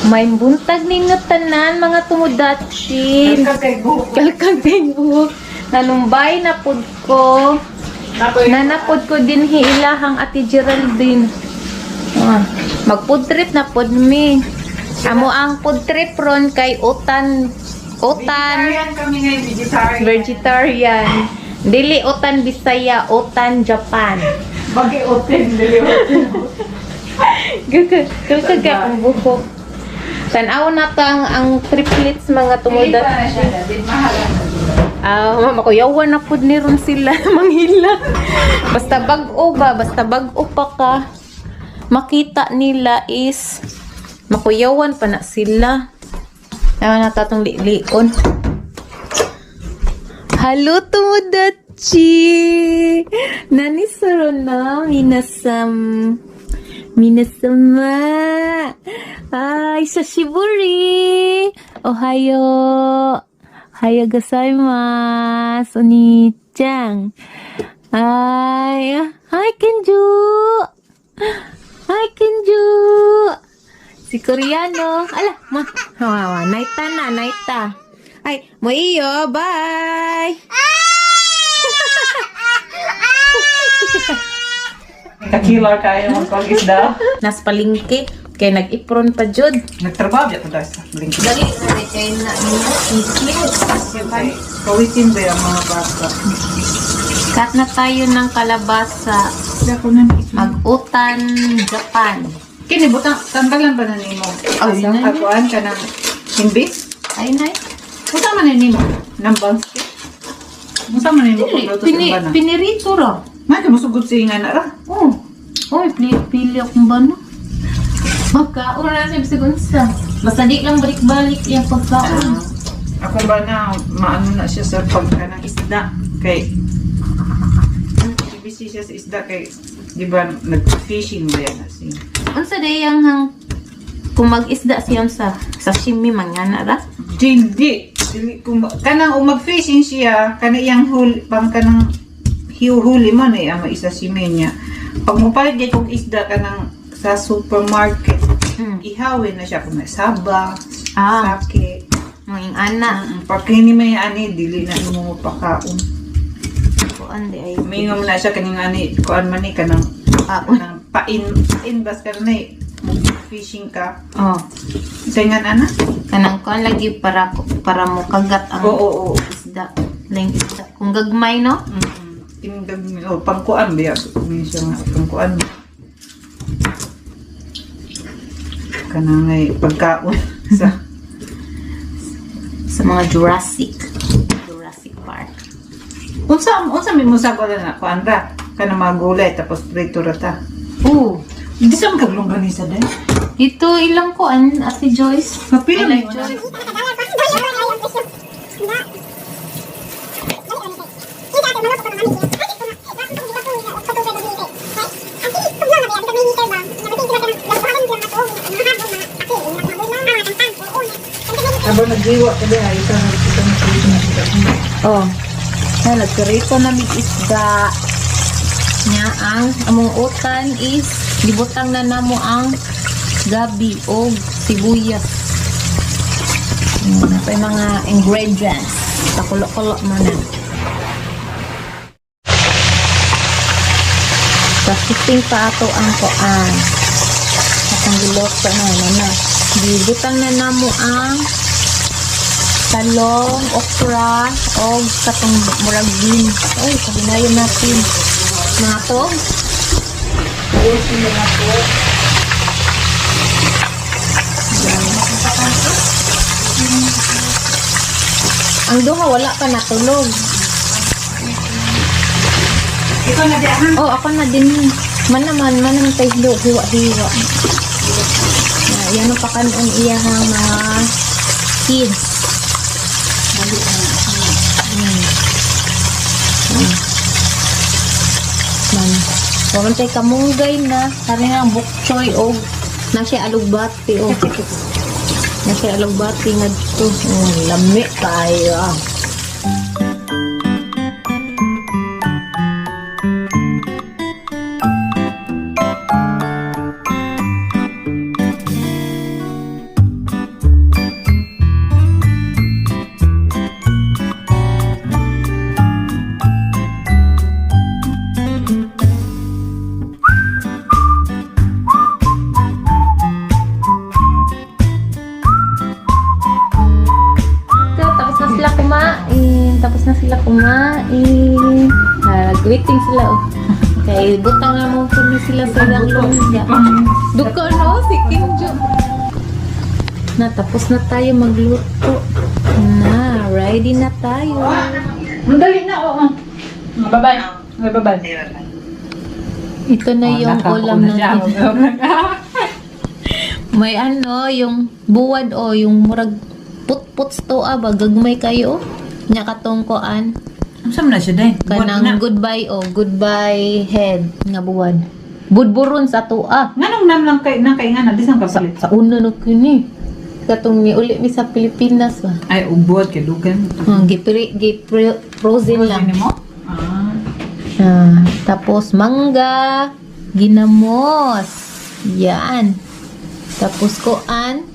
May buntag ninyo tanan, mga tumudatsin. Kay buhok. Kalkag din buhok. Nanumbay na pud ko. Nanapod ko din hiilahang Ate Geraldine. Ah, mag food trip na pod mi. Amo ang food trip ron kay Utan Utan Vegetarian kami ngayon, vegetarian. Vegetarian. Dili Utan Bisaya, Utan Japan. Bagi oten, dili oten. Kalkag akong buhok. Tanaw na tang ang triplets, mga tumudat. na siya, di mahal. Ah, mama ko, yawa na pud ni ron sila manghila. Basta bag-o ba, basta bag-o pa ka. Makita nila is makuyawan pa na sila. Ayaw na tatong lilion. Hello, tomodachi! Nani suru no? Minasam. Minasama! Ay, sashiburi! Ohayo! Ohayo gozaimasu, oni-chan. Ay, hi, Kenju! Hi, Kenju! Si Koreano. Ala, ma, hawa, naita na, naita. Ay, mo iyo, bye! Kakilar kayo magpag-isda. Nas palingki, kay nag-ipron pa jud. Nagtrabaho ako dahil sa lingkod. Dali, dali kay na niyo. Kawitin ba yung mga bata? Cut na tayo ng kalabasa. Ako na. Mag-utan, Japan. Kini butang tanggalan ba na nimo? Ay, Asa nay. akuan ka ng imbis? Ay, nay. Unsa man ni nimo? Nang basket? Unsa man nimo pagluto sa Pini, bana? pinirito ra. May musugod si nga na ra. Oh. Oy, pili, pili akong bano. Magkaon na siya bisag unsa. Basta di lang balik-balik yung pagkaon. Ako ba na maano na siya sa pagka ng isda kay busy siya sa isda kay di ba nag-fishing ba yan siya? Unsa day ang hang kung mag-isda siya sa sashimi man nga na ra? Dili dili kung kanang um, mag-fishing siya kana iyang huli pang kanang hiuhuli man eh ang isa si niya. Pag mopalit gyud kog isda kanang sa supermarket, ihawin na siya kung may saba, sake. Mga ana. Pag kini may ani dili na imo mapakaon. Kuan di ay. Mingon na siya kaning ani kuan man ni kanang kanang pain pain bas ka na eh, fishing ka. Oh. Sa nga ana? Kanang kuan lagi para para mo kagat ang Oo oo. isda. Lang isda. Kung gagmay, no? Tindag oh, pangkuan ba yan? Siya nga pangkuan. Kanang ay pagkaon sa Sa mga Jurassic Park. Unsa unsa may musag wala na kuan ra kanang mga gulay tapos prito ra ta. Oo. Hindi sa magaglongganisa din. Ito ilang kuan, Ate Joyce. Mapila Alay, mo na. Joyce. Habang naghiwa ka din ay isang isang prito na siya. Oh. Na nagkarito na mig isda. Nya ang among utan is gibutang na namo ang gabi og sibuyas. Pa yung mga ingredients. Pakulo-kulo mo na. Practicing pa ato ang kuan. Atong giluto na na na. Gibutang na namo ang talong, okra, og katong murag beans. Ay, kabinayon natin. Mga to. Ang duha wala pa natulog. Ikaw na di ha? Oh, ako na din. Man naman, man naman tayo hiwa-hiwa. Na, yan ang pakanon iyahang mga kids. Man. Waman tayo kamunggay na. Kari nga bok choy og na siya alugbati og. Na siya alugbati nga dito. Oh, lami kayo ah. na sila kumain. Ah, nag-waiting sila oh. Kay butang na mo po ni sila sa ilang lungga. Duka no, si Kinjo. Na, tapos na tayo magluto. Na, ready na tayo. Madali na, oo. Bye-bye. Bye-bye. Ito na yung ulam natin. May ano, yung buwad o, yung murag putputs to ah, ba, gagmay kayo. Nya katong kuan. Ang saan na siya, day? Kanang goodbye o, goodbye head nga buwad. Budburon sa tuwa. Nganong nam lang kay nang kay nga na bisan ka palit. Sa una no kini. Katong miuli mi sa Pilipinas ba. Ay ubod kay dugan. Gipri, gipri, frozen lang. Frozen mo? Ah. Ah, tapos mangga, ginamos. Yan. Tapos kuan,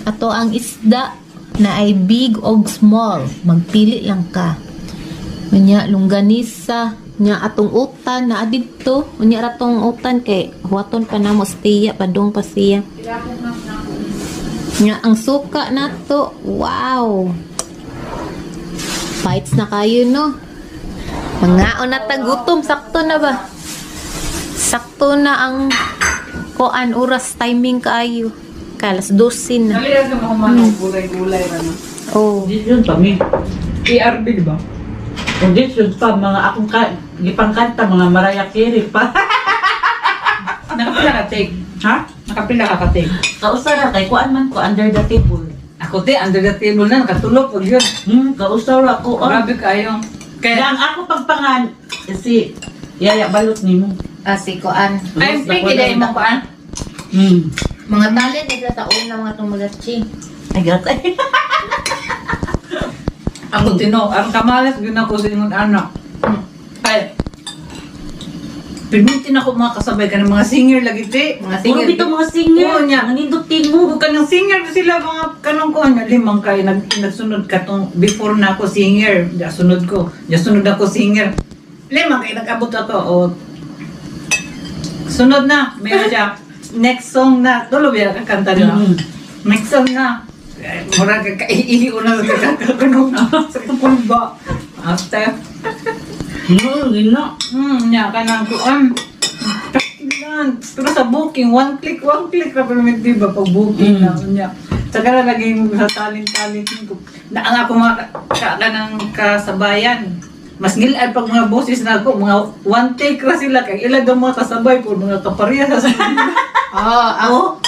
ato ang isda na ay big og small. Magpili lang ka. Unya longganisa, nya atong utan na didto. Unya ra tong utan kay huwaton pa namo sa tiya, padung pa siya. Nya ang suka nato. Wow. Fights na kayo no. Mangaon na tagutom, sakto na ba? Sakto na ang kuan oras timing kaayo. Kalas 12 na. Dali ra sa mga manok gulay-gulay ra no. Oh. Audition pa mi. PRB di ba? Audition pa mga akong ka, gipangkanta mga Mariah Carey pa. Nakapila ka take. Ha? Nakapila ka ka take. Kausa ra kay kuan man ko under the table. Ako te under the table na nakatulog pag yun. Kausa ra ko. Oh. Grabe kayo. Kaya Kaya ang ako pagpangan si Yaya Balot nimo. Ah, si kuan. I'm picky dahil mo kuan. Mga talent nila sa una mga tumulatsi. Ay gatay. Ako tino, ang kamalas gyud ako sa imong anak. Ay. Pinutin ako mga kasabay ka ng mga singer lagi te. Mga Puro singer. bitaw mga singer. Oo, niya. Nanindot mo. Huwag ka ng singer sila mga kanong ko ano limang kay nagsunod ka tong before na ako singer. Ja sunod ko. Ja sunod ako singer. Limang kay nag-abot ako o sunod na meron siya next song na tulo ba ka kanta nila. Next song na. Eh, mura ka kaiihi na sa kakakanong sa kapulba. After No, gina. Nya kanang kuan. Lan. Pero sa booking, one click ra pero may di ba pag booking na nya. Saka na lagi mo sa talent-talent ko. Na ang ako mga kanang kasabayan. Mas ngilad pag mga boses na ako, mga one take ra sila kay ila daw mga kasabay po, mga kaparehas sa Ah, Oh,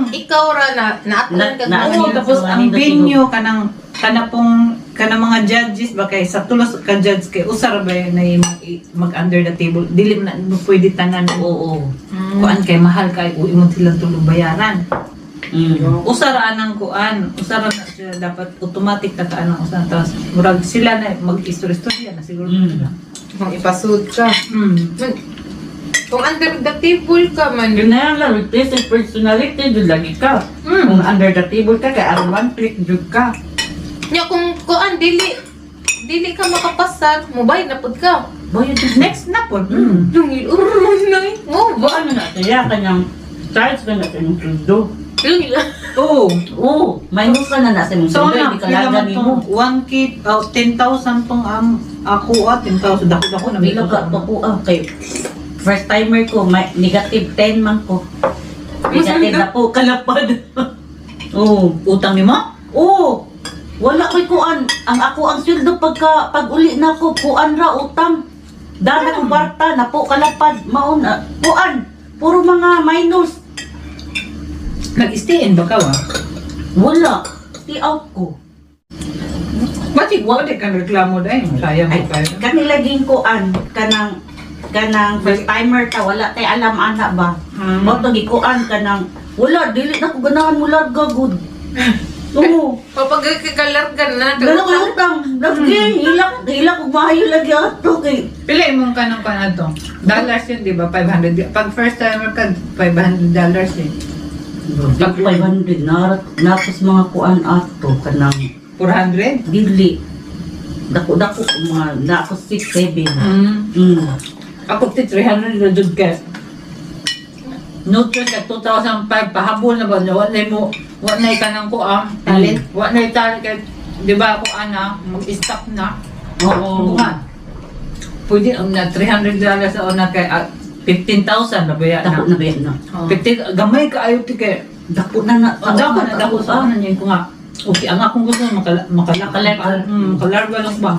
Ikaw ra na naatlan ka Oo, tapos ang venue kanang kana pong kana mga judges ba kay sa tulos ka judge kay usar ba na yung mag under the table dili man na mo pwede tanan. Oo. Kuan kay mahal kay uwi mo silang tulong bayaran. Usara anang kuan, usara na sila dapat automatic na kaanang usara tapos murag sila na mag-istorya-istorya na siguro sila. Kung ipasud ka. Kung under the table ka man, Yun na lang, replace yung personality, doon lagi ka. Kung under the table ka, kaya aron one click, jud ka. Nya kung kuan dili dili ka makapasar, mobile na pud ka. Bayad yun. Next na po. Lungil urmon na eh. Mo ba? Ano na siya, kanyang charge ka na sa imong sweldo. Lungil. Oo. Oo, minus ka na na sa imong So sweldo, na, hindi ka pila laga man nimo. tong 1K, oh, 10,000 tong ang ako ah, 10,000 dako dako na Bilo ka pa ko, ah, kay first timer ko, may negative 10 man ko. Negative na po, kalapad. Oo. Utang nimo? Oo. Wala ko'y kuan. Ang ako ang sweldo pagka pag uli na ko kuan ra utang. Dana ko kwarta na po kalapad maon na kuan. Puro mga minus. Nag-stay in ba ka wa? Wala. Stay out ko. Ba't wa di kang reklamo dai? Sayang Ay, mo kayo. kani laging kuan kanang kanang first timer ta wala tay alam ana ba. Mao to gikuan kanang wala dili na ko ganahan mo larga gud. Oo. kapag kagalargan na, Gana ko utang. Lagi hilak hilak og maayo lagi ato kay Pila imong kanang kan ato? Dollars yun, di ba? 500. Pag first timer ka, $500 dollars eh. Pag 500 na napos mga kuan ato kanang 400? dili dako dako mga nako 6 7. Ako ti 300 na jud ka. No choice at 2005 pahabol na ba wa na mo wa na kanang ko ah Talent? wa na talent kay di ba ako ana mag-stop na. Oo. Bukan. Pwede ang na $300 sa una kay 15,000 na ba yan? Dako na ba yan, no? 15 gamay ka ayo ti kay. Dako na na. Ang dako na dako sa una niya ko nga. Okay, ang akong gusto makalakad. Makalarga. Makalarga lang ba?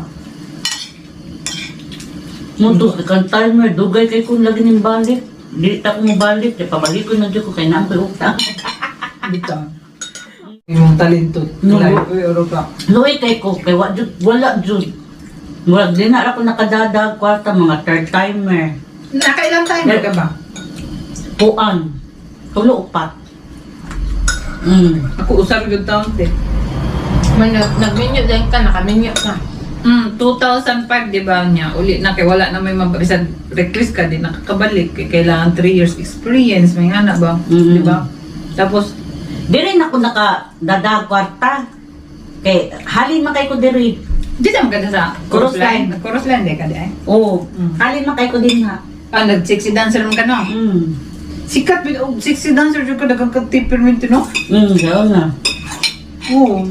Muto, kan timer, dugay kay kung lagi ning balik. Di ta ko mobalik, di pabalik ko na dyan ko kay naa ko'y utang. Bitaw. Imong talento. No. Layo uy Europa. Luoy kay ko, kay wa jud, wala jud. Murag di na ra ko nakadada kwarta mga third timer. Nakailang timer ka ba? Kuan. Tulo upat. Ako usab yung taon te. Man, nag-menu din ka, naka-menu ka. 2005 di ba niya? Uli na kay wala na may mabisag reckless ka di nakakabalik kay kailangan 3 years experience may nga na ba? Mm. Di ba? Tapos Di rin ako nakadada kwarta. Kay halin man kay ko diri. di na maganda sa Chorus line. Chorus line di ka di ay. Oo. Mm. Halin man kay ko din ha. Ah, nag sexy dancer man ka no. Sikat bid og sexy dancer jud ka daghang kag temperament no. Gao na. Oo,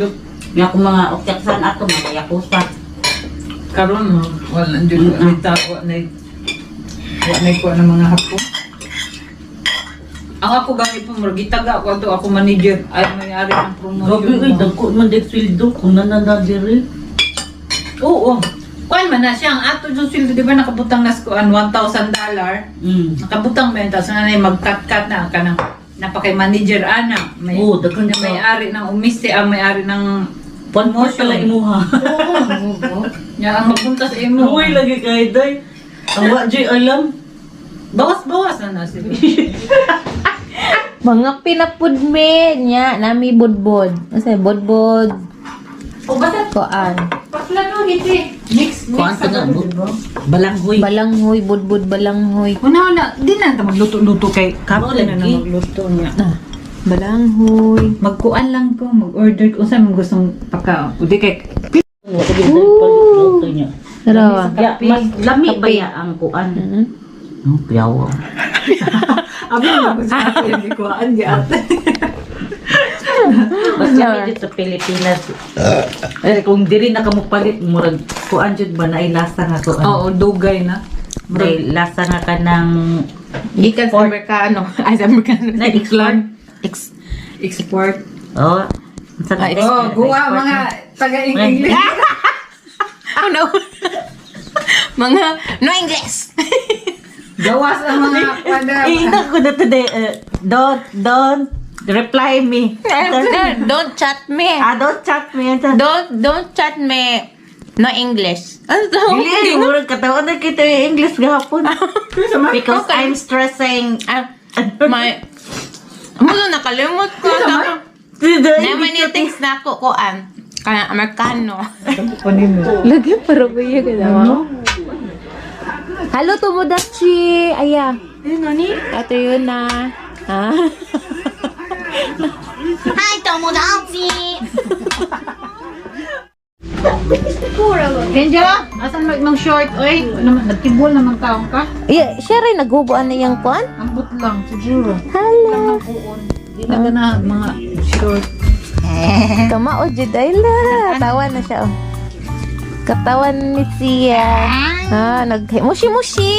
Nga ako mga okyaksan ato mga yakusa. karon no, wala jud ni tao na wa na ko ng mga hapon. Ang ako gani po murag gitaga ko ato ako manager ay may-ari ng promotion. Grabe oy, mo. dagko man dig sweldo kung nanana diri. Oo. Kuan man na siya ang ato yung sweldo di ba nakabutang nas kuan $1,000. Nakabutang ba yun tapos na mag-cut-cut na kanang napakay manager ana may Oo, daghan na ka. may-ari ng umiste ang may-ari ng One more pala imuha. Oo. Nya ang magpunta sa imo. Luoy lagi kay day. Ang wa jud alam. Bawas-bawas na na sila. Mga pinapudme niya, nami budbod. Kasi budbod, O basta, koan. paplano, hindi. Mix, mix Kuan sa ka na, di ba? Balanghoy. Balanghoy, budbod, balanghoy. Una, una, di na ta magluto-luto kay Mao kapo na na lagi. magluto niya. Ah, balanghoy. Magkuan lang ko, mag-order ko unsa man gustong pagkaon. Udi kay Luto niya. Dalawa. Ya, mas lami ba ya ang kuan? Mhm. No, piyaw. Abi mo gusto ko hindi kuan gi ate. Mas lami dito sa Pilipinas. Eh, kung diri na ka mopalit, murag kuan jud ba na lasa nga kuan. Oo, dugay na. May lasa nga ka ng Gikan sa Amerikano. Ay, sa Amerikano. na export. Ex Export. Oh. Sa Oh, guwa mga taga-English. Oh no. Mga no English. Gawas ang mga kada. Eh, ina ko na today. Don't reply me. Don't chat me. Ah, don't chat me. Don't chat me. No English. Ano to? Dili, murag katawan na kita yung English gahapon. Because I'm stressing. Ah, my Mulo nakalimot ko. Naman yung things na ako kuan. Kana Amerikano. Lagi para ba iya ka naman? Hello, Tomodachi! Aya. Nani? Ato yun na. Ha? Hi, Tomodachi! Kenja, asan mag mang short oy? Ano, nagtibol naman taong ka? Yeah, siya rin naghubuan na iyang kuan. Ambot lang siguro. Hello. Di na gana mga short. Kamao jud ay la. Tawa na siya. Oh. Katawan ni siya. Ah, nag mushi mushi.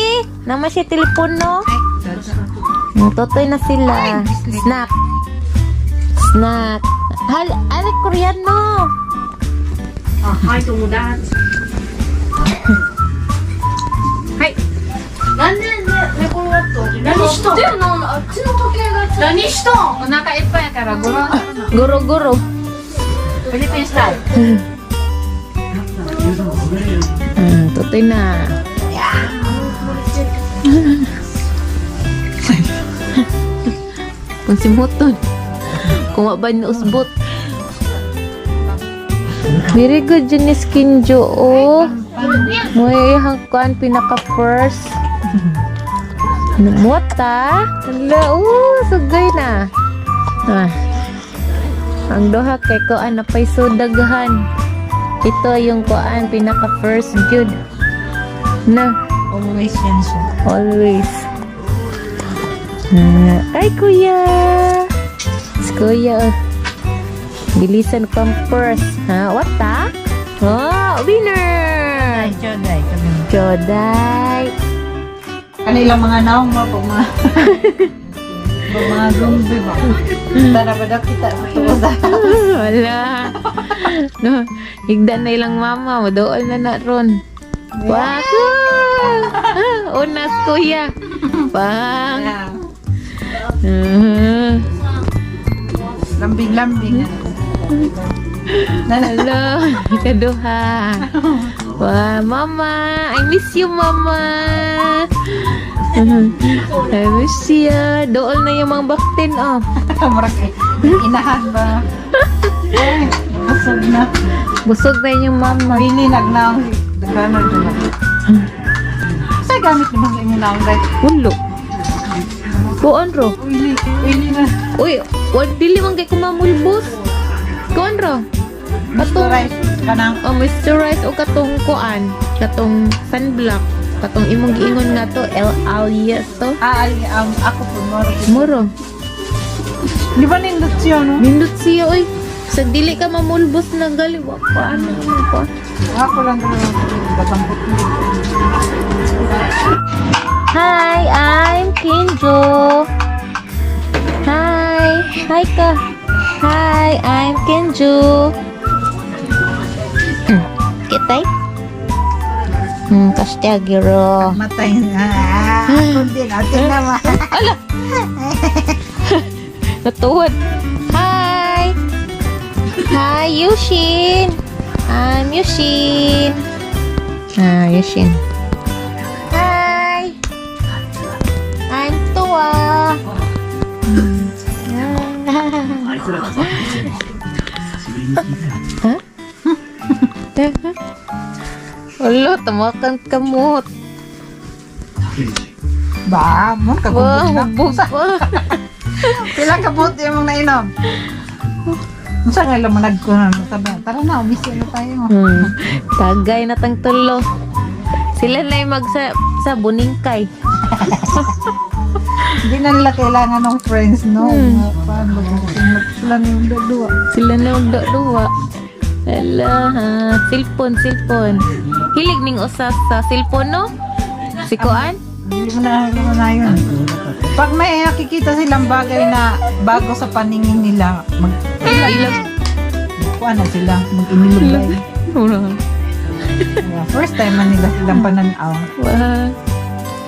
Nama siya telepono. Totoy na sila. Snack. Snack. Hal, ano Koreano? Hi, Tomodachi. Hi. 何しとんあっちの時計が何しとんお腹いっぱいやからごろん。 Guro guro. Philippine style. Totoy na. Kung simuton. Kung wa ba ni usbot. Very good yun ni Skinjo, oh. May hangkuan pinaka first. Mota. Hala, oh, sugay na. Ah. Ang duha kay kuan na pay so daghan. Ito yung kuan pinaka first jud. Na Always yan siya. always. Ah, ay kuya. Si kuya. Oh. Bilisan pang first. Ha, what ta? Oh, winner! Hi. ちょうだい. ちょうだい. Kanilang mga naong mo pag mga zombie ba? Tara ba daw kita? Wala. No, higda na ilang mama, madool na na ron. Wako! Unas kuya. Pang. Lambing-lambing. Hello, kaduha. Wah, mama, I miss you, mama. I miss you. Dool na yung mga baktin, oh. Murag inahan ba? Ay, busog na. Busog na yung mama. Really nagnaong daghanon dyan. Sa gamit naman sa imong naong dahil. Ulo. Kuon ro. Oily, oily na. Uy, wa dili man kay kumamulbos. Kuon ro. Katong Moisturize kanang oh, moisturize o katong kuan, katong sunblock, katong imong giingon nga to El Alias to. Ah, ali, ako po, moro. Muro. Di ba nindot siya, no? Nindot siya oy. Sa dili ka mamulbos na gali wa pa ano mo pa. Ako lang talaga. Batampot mo. Hi, I'm Kenjo. Hi. Hi ka. Hi, I'm Kenjo. Kitay? Kastagiro. Matay na. Kundi natin naman. Ala! Natuwad. Hi! Hi, Yushin! I'm Yushin. Ah, Yushin. Hi! I'm Tua. Ha? Wala, tamakan kamot. Ba, mo Wow, kagubot na. hubog pa. Pila ka buti yung nainom? Unsa nga lang manag ko na tara, tara na, umisi na tayo. Tagay na tang tulo. Sila na yung mag sa buningkay. Hindi na nila kailangan ng friends, no? Paano? Sila na yung dalawa. Sila na magdadua. Ala, ha. Cellphone, cellphone. Hilig ning usa sa cellphone, no? Si Kuan? Hindi mo na, hindi mo na yun. Pag may nakikita silang bagay na bago sa paningin nila, mag Ilag. kuan na sila, mag-inilugay. Wala. Yeah, first time man nila silang pananaw. Wow.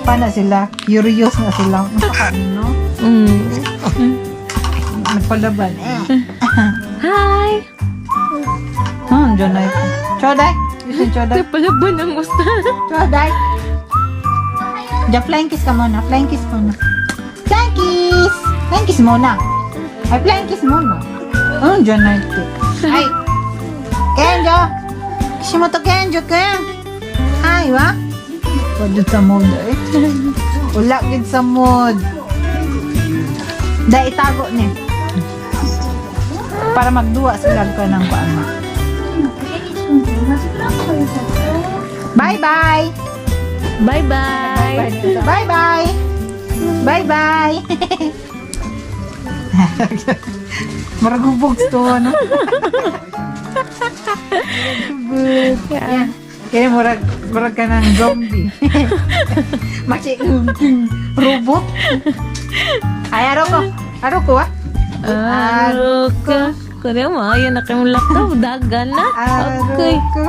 Pana sila, curious na sila. Ang saka, no? Nagpalaban. Hi! ちょうだい. ちょうだい. Nagpalaban ang usa. ちょうだい. Diyan, flying kiss ka muna. Flying kiss muna. Flying kiss! Flying kiss muna. Ay, flying kiss muna. じゃないって。はい。Kenjo! Kishimoto Kenjo くん。はいwa? Wala sa mood eh. Wala gid sa mood. Da itago ni. Para magduwa sila ka ng paano. Bye-bye! Bye-bye! Bye-bye! Bye-bye! Maragubog to, ano? Yeah. Kaya murag ka ng zombie. Machi, robot. Ay, araw ko. Araw ko, ah. Aruka. Kaya maayo na kayong lakaw. Dagan na. Araw Okay. ko.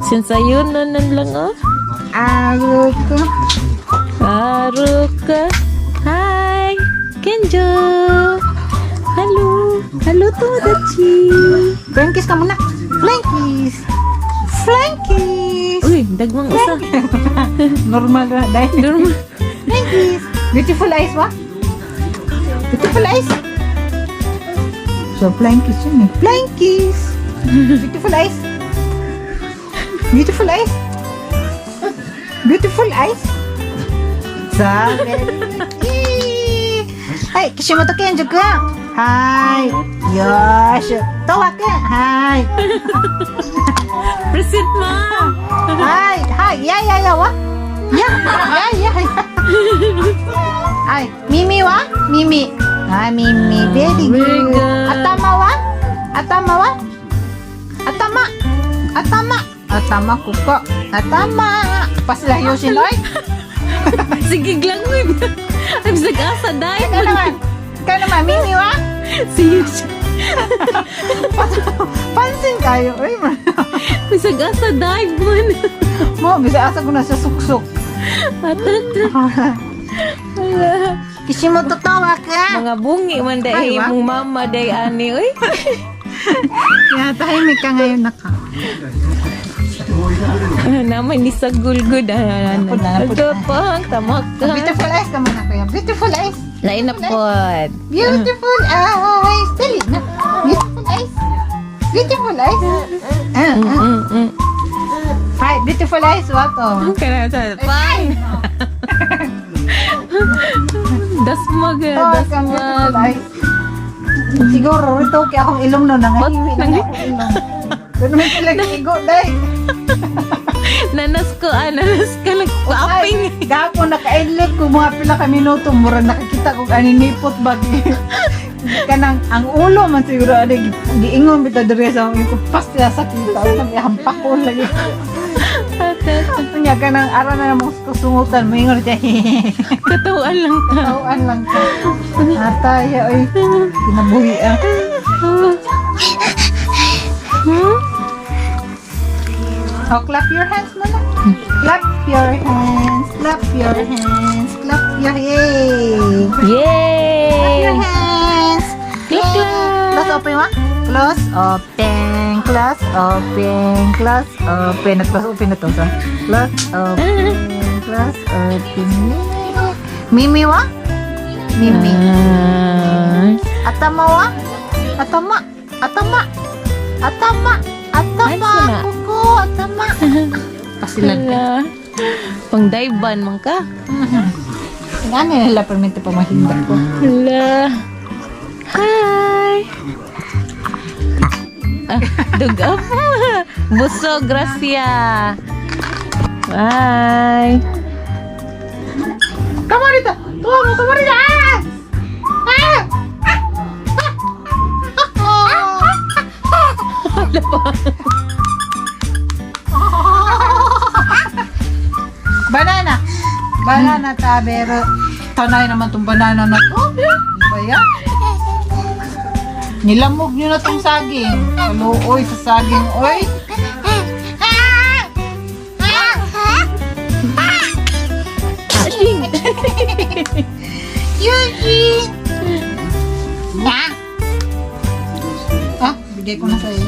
Since ayun na nan lang, oh. Araw ko. Aruka. Hi! Kenjo! Hello! Hello, Tomodachi! Flying kiss ka muna. Flying kiss. Flying kiss. Uy, dagmang usa. Normal na. Dahil. Normal. Flying kiss. Beautiful eyes, wa? Beautiful eyes. So, flying kiss yun eh. Flying kiss. Beautiful eyes. Beautiful eyes. Beautiful eyes. さあ、はい、岸本健二くん。はーい。よーし。とわくん。はーい。 Present, ma'am! はい。はい。いやいやいや、わ。いや、いやいやいや。はい。耳は耳。はい、耳。Very Very good. good. 頭は頭は頭。頭。Atama kuko. Atama. Pasila Yoshin oy. Sige lang mo. Ang asa dahil. Ikaw naman. Ikaw naman, Mimi wa. Si Yoshi. Pansin kayo. Oy, Bisag asa dive man. mo bisa asa ko na sa suksok. Atat. Kishimoto tawa ka. Mga bungi man Ay, dahil wa. mong mama day ani oy. Kaya tahimik ka ngayon naka. Ano naman ni sa gulgud ano. Napod na, napod na. Pang tamak ka. Beautiful eyes naman ako yan. Beautiful eyes. Lain na pod. Beautiful eyes. Dali na. Beautiful eyes. Beautiful eyes. Ah, ah. Hi, beautiful eyes. What oh? Kana sa fine. Dasmag, Oh, ang beautiful dasmag. eyes. Siguro, rito kaya akong ilong no, nangahiwi na What? akong ilong. Doon naman sila gigo, day. Nanas ko, ah, nanas ka nagpaping. Ay, gapon, nakaidlip ko mga pila ka minuto, mura nakakita kog aninipot ba. Kanang, ang ulo man siguro, ani, giingon bitaw diri sa akong ko, pas sila sa kita, ang ihampakon lagi. Nya kanang ara na namong kusungutan, moingon siya, Katawan lang ka. Tawaan lang ka. Atay, oy, kinabuhi ah. Hmm? Oh, clap your hands muna. Clap your hands, clap your hands, clap your yay. Clap your Yay! hands. Clap, Yay. clap. Close open wa. Close open, close open, close open. Nag-close open na to sa. Close open, close open. Mimi wa? Mimi. Ah. Atama wa? Atama. Atama. Atama. Atama. Ay, sina. Kuko. Atama. Pasilan ka. Hala. Pang dive-ban man ka. Ano nila permite pa mahinda ko. Hala. Hi! Ah, dug up. Busog, gracia. Bye. Come on dito! Tuwa mo! Come on dito! Ah! Ah! Wala pa. Banana! Banana tabero. Tanay naman tong banana na to. Ano ba yan? Nilamog nyo na tong saging. Kaluoy sa saging, oy. Aling. Yuji! Na! Ah, bigay ko na sa'yo.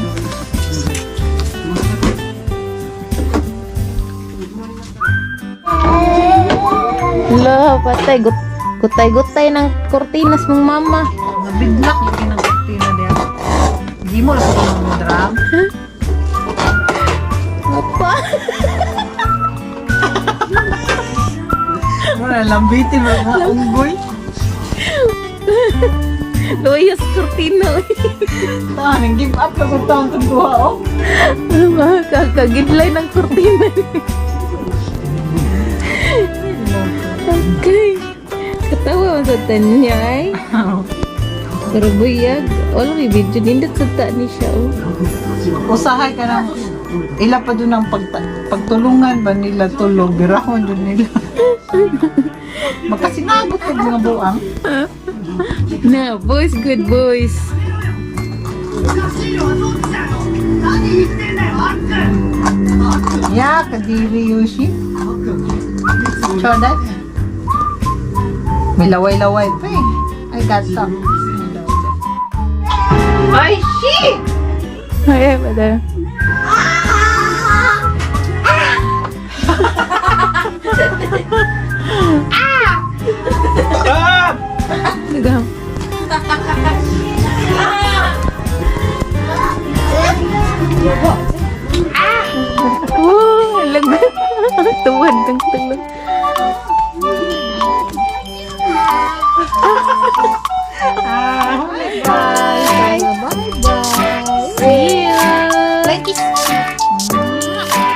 Hala, patay. Gutay-gutay ng kortinas mong mama. Nabidlak yung kinang diyan. Hindi mo lang ko ng drum. Apa? Wala, lambitin mo mga unggoy. Loyas kortina. Tahan, give up na kung taon itong duha, oh. Kagidlay ng kortina. Okay. Katawa mo sa tanya ay. Pero buyag, wala may video. Nindot sa ta ni siya. Oh. Usahay ka na. Ila pa dun ang pagtulungan ba nila tulog, birahon dun nila. Magkasinagot ang mga buang. Na, boys, good boys. Ya, kadiri Yoshi. Chodat. May laway-laway pa eh. Ay, gato. Ay, she! Ay, pala. Nagam. Oh, lag. Tuwan kang tulog.